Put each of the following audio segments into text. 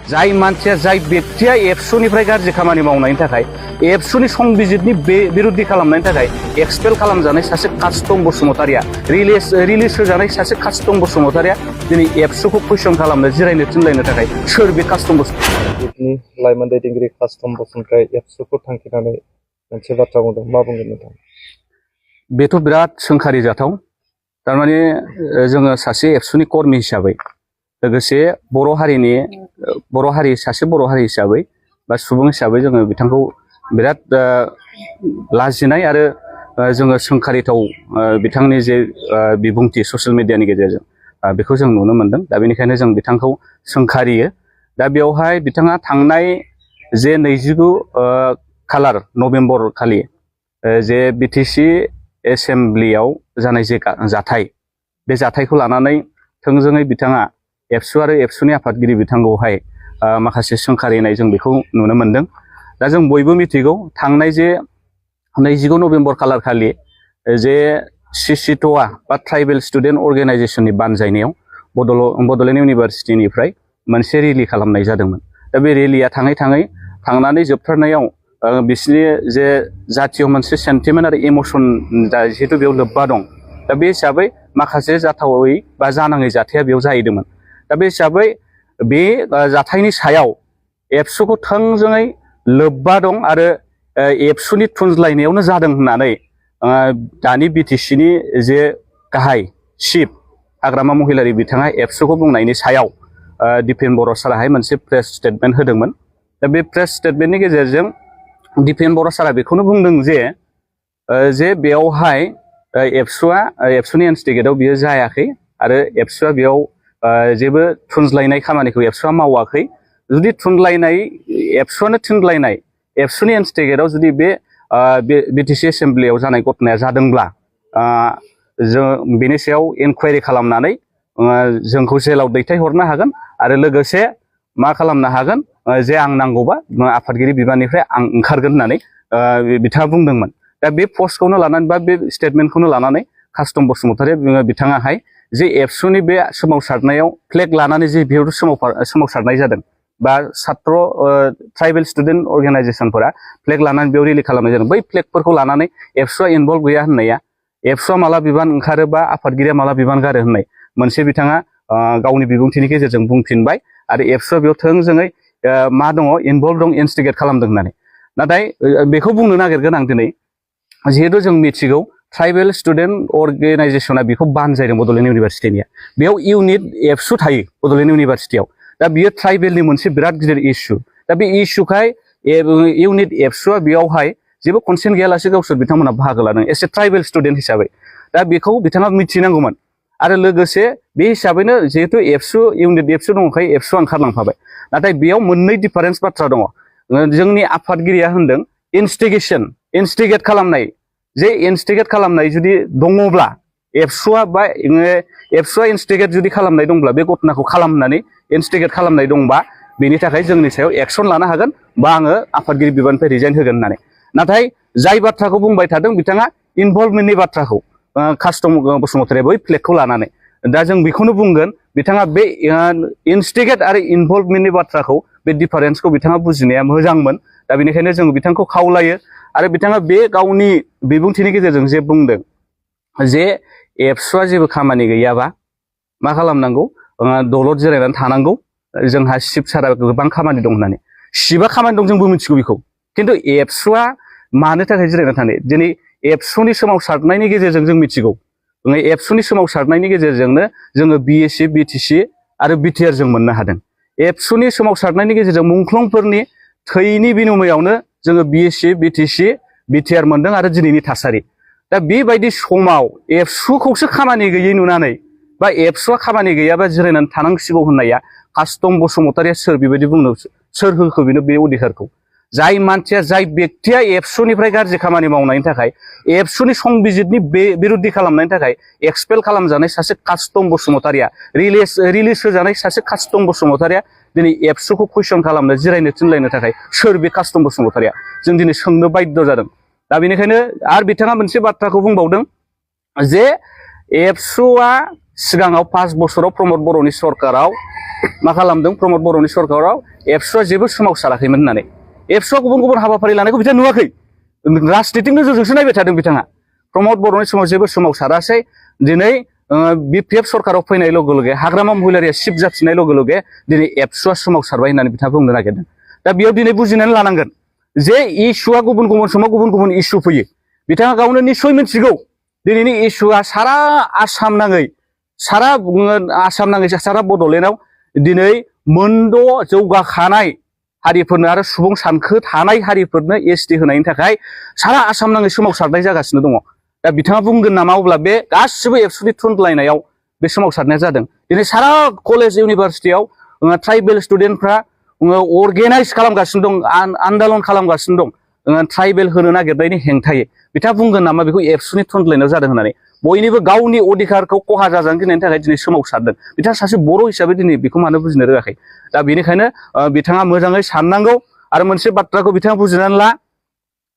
जाय मानसिया जाय व्यक्तिया एबसुनिफ्राय गाज्रि खामानि मावनायनि थाखाय एबसुनि संबिजितनि बिरुद्धि खालामनायनि थाखाय एक्सपेल खालामजानाय सासे कास्टम बसुमतारिया रिलिज होजानाय सासे कास्टम बसुमतारिया दिनै एबसुखौ कुइसन खालामनो जिरायनो थिनलायनो थाखाय सोर बे कास्टम बसुमतारि लाइमोन दैदेनगिरि कास्टम बसुमतारि एबसुखौ थांखिनानै मोनसे बाथ्रा बुंदों, मा बुंगोन नोंथां? बेथ' बिराद सोंखारि जाथाव। थारमाने जोङो सासे एबसुनि कर्मि हिसाबै लोगोसे बर' हारि सासे बर' हारि हिसाबै बा सुबुं हिसाबै जोङो बिथांखौ बिराद लाजिनाय आरो जोङो सोंखारिथाव बिथांनि जे बिबुंथि ससियेल मिडियानि गेजेरजों बेखौ जों नुनो मोनदों। दा बेनिखायनो जों बिथांखौ सोंखारियो। दा बेवहाय बिथाङा थांनाय जे 29 खालार नभेम्बर खालि जे बिटिसि एसेम्ब्लियाव जानाय जे जाथाय, बे जाथायखौ लानानै थोंजोङै बिथाङा एबसु आरो एबसुनि आफादगिरि बिथांखौहाय माखासे सोंखारिनाय जों बेखौ नुनो मोनदों। दा जों बयबो मिथिगौ थांनाय जे 29 नभेम्बर खालार खालि जे सिसिट'आ बा ट्राइबेल स्टुडेन्ट अर्गेनाइजेसननि बानजायनायाव बड'लेण्ड इउनिभारसिटिनिफ्राय मोनसे रेलि खालामनाय जादोंमोन। दा बे रेलिया थांनानै जोबथारनायाव बिसिनि जे जातीय मोनसे सेन्टिमेन्ट आरो इमसन जिहेतु बेयाव लोब्बा दं। दा बे हिसाबै माखासे जाथावै बा जानाङै जाथाया बेयाव जाहैदोंमोन। दा बे हिसाबै बे जाथायनि सायाव एबसुखौ थोंजोङै लोब्बा दं आरो एबसुनि थुनज्लायनायावनो जादों होननानै दानि बिटिसिनि जे गाहाय चिफ हाग्रामा महिलारि बिथाङा एबसुखौ बुंनायनि सायाव दिपेन बर' साराहाय मोनसे प्रेस स्टेटमेन्ट होदोंमोन। दा बे प्रेस स्टेटमेन्टनि गेजेरजों दिपेन बर' सारा बेखौनो बुंदों जे बेयावहाय एबसुनि इन्स्टिगेटआव बियो जायाखै आरो एबसुआ बेयाव जेबो थुनज्लायनाय खामानिखौ एबसुआ मावाखै। जुदि एबसुआनो थुनज्लायनाय एबसुनि इन्स्टिगेटआव जुदि बे बिटिसि एसेम्ब्लियाव जानाय घटनाया जादोंब्ला जों बेनि सायाव इनकुवारि खालामनानै जोंखौ जेलाव दैथायहरनो हागोन आरो लोगोसे मा खालामनो हागोन जे आं नांगौबा आफादगिरि बिबाननिफ्राय आं ओंखारगोन होननानै बिथाङा बुंदोंमोन। दा बे पस्टखौनो लानानै बा बे स्टेटमेन्टखौनो लानानै कास्टम बसुमतारि बिथाङाहाय जे एबसुनि बे सोमावसारनायाव फ्लेग लानानै जे बेयाव सोमावसारनाय जादों बा सात्र ट्राइबेल स्टुडेन्ट अर्गेनाइजेसनफोरा फ्लेग लानानै बेयाव रेलि खालामनाय जादों, बै फ्लेगफोरखौ लानानै एबसुआ इनभल्भ गैया होननाया, एबसुआ माला बिबान ओंखारो बा आफादगिरिया माला बिबान गारो होननाय मोनसे बिथाङा गावनि बिबुंथिनि गेजेरजों बुंफिनबाय आरो एबसुआ बेयाव थोंजोङै मा दङ इनभल्भ दं, इनस्टिगेट खालामदों होननानै। नाथाय बेखौ बुंनो नागिरगोन आं दिनै, जिहेतु जों मिथिगौ ट्राइबेल स्टुडेन्ट अर्गेनाइजेसना बेखौ बानजायदों बड'लेण्ड इउनिभारसिटिनिया, बेयाव इउनिट एबसु थायो बड'लेण्ड इउनिभारसिटियाव। दा बियो ट्राइबेलनि मोनसे बिराद गिदिर इस्यु। दा बे इस्युखाय इउनिट एबसुआ बेयावहाय जेबो कनसेन्ट गैयालासे गावसोर बिथांमोना बाहागो लादों एस ए ट्राइबेल स्टुडेन्ट हिसाबै। दा बेखौ बिथाङा मिथिनांगौमोन आरो लोगोसे बे हिसाबैनो जिहेतु इउनिट एबसु दंखायो एबसुआ ओंखारलांफाबाय। नाथाय बेयाव मोननै डिफारेन्स बाथ्रा दङ। जोंनि आफादगिरिया होनदों इनस्टिगेट खालामनाय, जे इनस्टिगेट खालामनाय जुदि दङब्ला एबसुआ इनस्टिगेट जुदि खालामनाय दंब्ला बे घटनाखौ खालामनानै इनस्टिगेट खालामनाय दंबा बेनि थाखाय जोंनि सायाव एक्सन लानो हागोन बा आङो आफादगिरि बिबाननिफ्राय रिजाइन होगोन होननानै। नाथाय जाय बाथ्राखौ बुंबाय थादों बिथाङा इनभल्भमेन्टनि बाथ्राखौ कास्टम बसुमतारिया बै फ्लेगखौ लानानै। दा जों बेखौनो बुंगोन बिथाङा बे इनस्टिगेट आरो इनभल्भमेन्टनि बाथ्राखौ बे डिफारेन्सखौ बिथाङा बुजिनाया मोजांमोन। दा बेनिखायनो जों बिथांखौ खावलायो आरो बिथाङा बे गावनि बिबुंथिनि गेजेरजों जे बुंदों जे एबसुआ जेबो खामानि गैयाबा मा खालामनांगौ, दलद जिरायनानै थानांगौ, जोंहा शिब सारा गोबां खामानि दं होननानै। शिबा खामानि दं जोंबो मिथिगौ बेखौ, खिन्थु एबसुआ मानो थाखाय जिरायनानै थानो? दिनै एबसुनि सोमावसारनायनि गेजेरजों जों मिथिगौ, एबसुनि सोमावसारनायनि गेजेरजोंनो जोङो बिएसि बिटिसि आरो बिटिआर जों मोननो हादों। एबसुनि सोमावसारनायनि गेजेरजों मुंख्लंफोरनि थैनि बिनिमयावनो जोङो बिएसि बिटिसि बिटिआर मोनदों आरो दिनैनि थासारि। दा बेबायदि समाव एबसुखौसो खामानि गैयै नुनानै बा एबसुआ खामानि गैयाबा जिरायनानै थानांसिगौ होननाया कास्टम बसुमतारिया सोर बेबायदि बुंनो, सोर होखो बेनो बे अधिकारखौ? जाय मानसिया जाय व्यक्तिया एबसुनिफ्राय गाज्रि खामानि मावनायनि थाखाय एबसुनि संबिजितनि बिरुद्धि खालामनायनि थाखाय एक्सपेल खालामजानाय सासे कास्टम बसुमतारिया रिलिज होजानाय सासे कास्टम बसुमतारिया दिनै एबसुखौ कुइसन खालामनो जिरायनो थिनलायनो थाखाय सोर बे कास्टम बसुमतारिया? जों दिनै सोंनो बाध्य जादों। दा बेनिखायनो आरो बिथाङा मोनसे बाथ्राखौ बुंबावदों जे एबसुआ सिगाङाव 5 बोसोराव प्रमद बर'नि सरकाराव मा खालामदों प्रमद बर'नि सरकाराव एबसुआ जेबो सोमावसाराखैमोन होननानै एबसुआ गुबुन गुबुन हाबाफारि लानायखौ बिथाङा नुवाखै राजनितिक नोजोरजोंसो नायबाय थादों बिथाङा प्रमद बर'नि समाव जेबो सोमावसारासै दिनै बिपिएफ सरकाराव फैनाय लोगो लोगो हाग्रामा महिलारिया सिफ जाफिननाय लोगो लोगो दिनै एबसुआ सोमावसारबाय होननानै बिथाङा बुंनो नागिरदों दा बेयाव दिनै बुजिनानै लानांगोन जे इस्युआ गुबुन गुबुन समाव गुबुन गुबुन इस्यु फैयो बिथाङा गावनो निस्सय मिथिगौ दिनैनि इस्युआ सारा आसाम नाङै सारा बड'लेण्डआव दिनै मोनद' जौगाखानाय हारिफोरनो आरो सुबुं सानखो थानाय हारिफोरनो एसटि होनायनि थाखाय सारा आसाम नाङै सोमावसारनाय जागासिनो दङ दा बिथाङा बुंगोन नामा अब्ला बे गासिबो एबसुनि थुनलायनायाव बे सोमावसारनाया जादों दिनै सारा कलेज इउनिभारसिटियाव ट्राइबेल स्टुडेन्टफ्रा अर्गेनाइज खालामगासिनो दं आन्दलन खालामगासिनो दं ट्राइबेल होनो नागिरनायनि हेंथायै बिथाङा बुंगोन नामा बेखौ एबसुनि थुनलायनायाव जादों होननानै बयनिबो गावनि अधिकारखौ खहा जाजानो गिनायनि थाखाय दिनै सोमावसारदों बिथाङा सासे बर' हिसाबै दिनै बेखौ मानो बुजिनो रोङाखै दा बेनिखायनो बिथाङा मोजाङै साननांगौ आरो मोनसे बाथ्राखौ बिथाङा बुजिनानै ला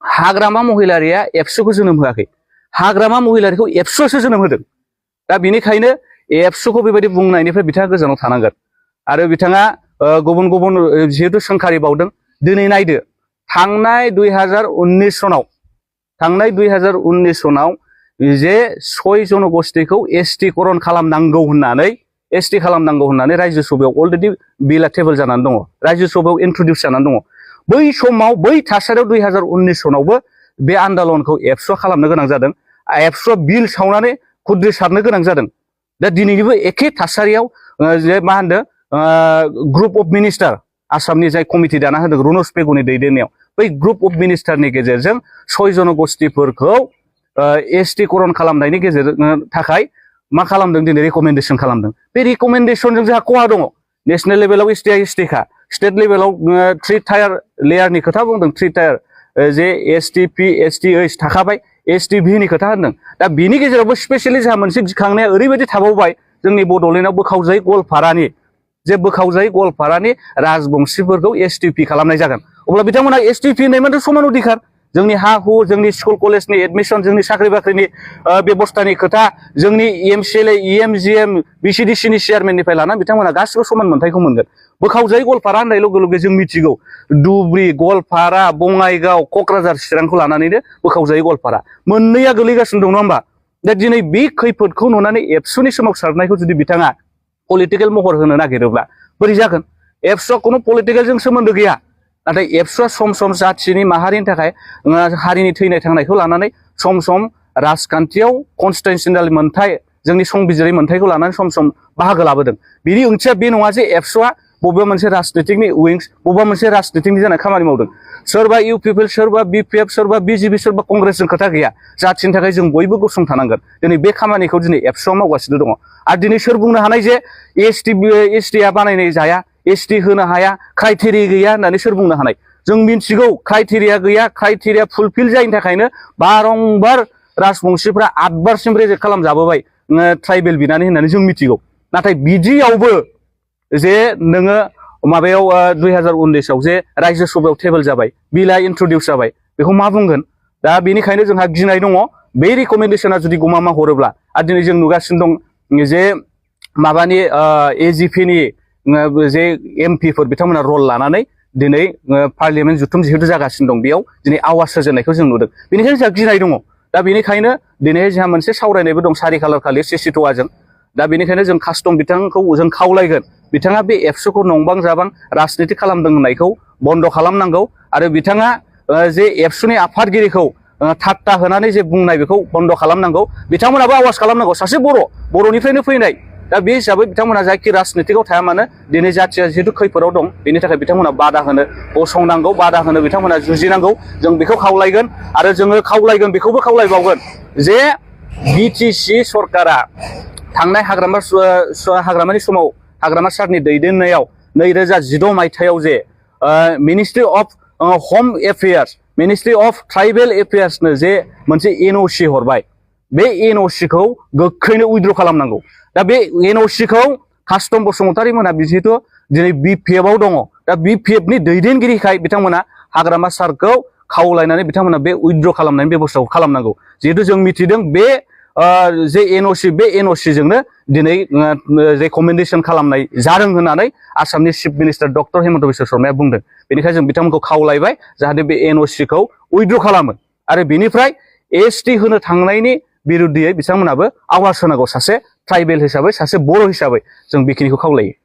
हाग्रामा महिलारिया एबसुखौ जोनोम होआखै हाग्रामा महिलारिखौ एबसुआसो जोनोम होदों दा बेनिखायनो एबसुखौ बेबायदि बुंनायनिफ्राय बिथाङा गोजानाव थानांगोन आरो बिथाङा गुबुन गुबुन जिहेतु सोंखारि बावदों दिनै नायदो थांनाय 2019 सनाव जे 6 जनगोष्ठीखौ एसटि करन खालामनांगौ होननानै रायजो सभायाव अलरेडि बिला टेबोल जानानै दङ रायजो सभायाव इन्ट्रडिउस जानानै दङ बै समाव बै थासारियाव 2019 सनावबो बे आन्दलनखौ एबसुआ खालामनो गोनां जादों एबसुआ बिल सावनानै खुद्रि सारनो गोनां जादों दा दिनैनिबो एखे थासारियाव जे मा होनदों ग्रुप अफ मिनिस्टार आसामनि जाय कमिटि दाना होदों रुनस पेगुनि दैदेननायाव बै ग्रुप अफ मिनिस्टारनि गेजेरजों 6 जनगोष्ठीफोरखौ एसटि करन खालामनायनि गेजेरजों थाखाय मा खालामदों दिनै रिकमेन्डेसन खालामदों बे रिकमेन्डेसनजों जोंहा खहा दङ नेशनेल लेभेलाव एसटिखा स्टेट लेभेलाव 3 टायार लेयारनि खोथा बुंदों 3 टायार जे एसटिपि एसटिएइच थाखाबाय एसटिभिनि खोथा होनदों दा बिनि गेजेरावबो स्पेसियेलि जोंहा मोनसे गिखांनाया ओरैबायदि थाबावबाय जोंनि बड'लेण्डआव बोखावजायै गवालपारानि राजबंशीफोरखौ एसटिपि खालामनाय जागोन अब्ला बिथांमोना एसटिपि होननायमोन समान अधिकार जोंनि हा हु जोंनि स्कुल कलेजनि एडमिसन जोंनि साख्रि बाख्रिनि बेबस्थानि खोथा जोंनि एमसिएलए इएमजिएम बिसिडिसिनि चेयारमेननिफ्राय लानानै बिथांमोना गासिबो समान मोनथायखौ मोनगोन बोखावजायै गवालपारा होननाय लोगो लोगो जों मिथिगौ धुब्रि गवालपारा बङाइगाव क'क्राझार चिरांखौ लानानैनो बोखावजायै गवालपारा मोननैया गोलैगासिनो दं नङा होमबा दा दिनै बे खैफोदखौ नुनानै एबसुनि सोमावसारनायखौ जुदि बिथाङा पलिटिकेल महर होनो नागिरोब्ला बोरै जागोन एबसुआ खुनु पलिटिकेलजों सोमोन्दो गैया नाथाय एबसुआ सम सम जाथिनि माहारिनि थाखाय हारिनि थैनाय थांनायखौ लानानै सम सम राजखान्थियाव कनस्टिटिउसनेल मोनथाय जोंनि संबिजिरै मोनथायखौ लानानै सम सम बाहागो लाबोदों बिनि ओंथिया बे नङा जे एबसुआ बबेबा मोनसे राजनितिकनि उइंस बबेबा मोनसे राजनितिकनि जानाय खामानि मावदों सोरबा इउपिपिएल सोरबा बिपिएफ सोरबा बिजेपि सोरबा कंग्रेसजों खोथा गैया जाथिनि थाखाय जों बयबो गसंथानांगोन दिनै बे खामानिखौ दिनै एबसुआ मावगासिनो दङ आरो दिनै सोर बुंनो हानाय जे एसटिआ बानायनाय जाया एसटि होनो हाया क्राइटेरिया गैया होननानै सोर बुंनो हानाय जों मिथिगौ क्राइटेरिया गैया क्राइटेरिया फुलफिल जायैनि थाखायनो बारंबार राजबंशीफ्रा 8 बारसिम रेजेक्ट खालामजाबोबाय ट्राइबेल बिनानै होननानै जों मिथिगौ नाथाय बिदियावबो जे नोङो माबायाव 2019 आव जे रायजो सभायाव टेबोल जाबाय बिला इन्ट्रडिउस जाबाय बेखौ मा बुंगोन दा बेनिखायनो जोंहा गिनाय दङ बे रिकमेन्डेसना जुदि गमामा हरोब्ला आरो दिनै जों नुगासिनो दं जे माबानि एजिपिनि जे एमपिफोर बिथांमोना रल लानानै दिनै पार्लियामेन्ट जुथुम जिहेतु जागासिनो दं बेयाव दिनै आवाज होजेननायखौ जों नुदों बेनिखायनो जोंहा गिनाय दङ दा बेनिखायनो दिनैहाय जोंहा मोनसे सावरायनायबो दं 4 खालार खालि सिसिट'वाजों दा बेनिखायनो जों कास्टम बिथांखौ जों खावलायगोन बिथाङा बे एबसुखौ नंबां जाबां राजनिति खालामदों होननायखौ बन्द खालामनांगौ आरो बिथाङा जे एबसुनि आफादगिरिखौ ठाट्टा होनानै जे बुंनाय बेखौ बन्द खालामनांगौ बिथांमोनाबो आवाज खालामनांगौ सासे बर'निफ्रायनो फैनाय दा बे हिसाबै बिथांमोना जायखि राजनितिकआव थाया मानो दिनै जाथिया जिहेतु खैफोदाव दं बेनि थाखाय बिथांमोना बादा होनो गसंनांगौ बादा होनो बिथांमोना जुजिनांगौ जों बेखौ खावलायगोन आरो जोङो खावलायगोन बेखौबो खावलायबावगोन जे बिटिसि सरकारा थांनाय हाग्रामानि समाव हाग्रामा सारनि दैदेननायाव 2016 मायथाइयाव जे मिनिस्ट्रि अफ होम एफेयार्स मिनिस्ट्रि अफ ट्राइबेल एफेयार्सनो जे मोनसे एनअसि हरबाय बे एनअसिखौ गोख्रैनो उइथड्र खालामनांगौ दा बे एनअसिखौ कास्टम बसुमतारी मोना जिहेतु दिनै बिपिएफआव दङ दा बिपिएफनि दैदेनगिरिखाय बिथांमोना हाग्रामा सारखौ खावलायनानै बिथांमोना बे उइथड्र खालामनायनि बेबस्थाखौ खालामनांगौ जिहेतु जों मिथिदों बे जे एनअसि बे एनअसि जोंनो दिनै रेकमेन्डेसन खालामनाय जादों होननानै आसामनि chief minister doctor Hemanta Biswa शर्माया बुंदों। बेनिखायनो जों बिथांमोनखौ खावलायबाय जाहाथे बे एनअसिखौ उइथड्र खालामो आरो बेनिफ्राय एसटि होनो थांनायनि बिरुद्धियै बिथांमोनाबो आवाज होनांगौ सासे ट्राइबेल हिसाबै सासे बर' हिसाबै जों बेखिनिखौ खावलायो।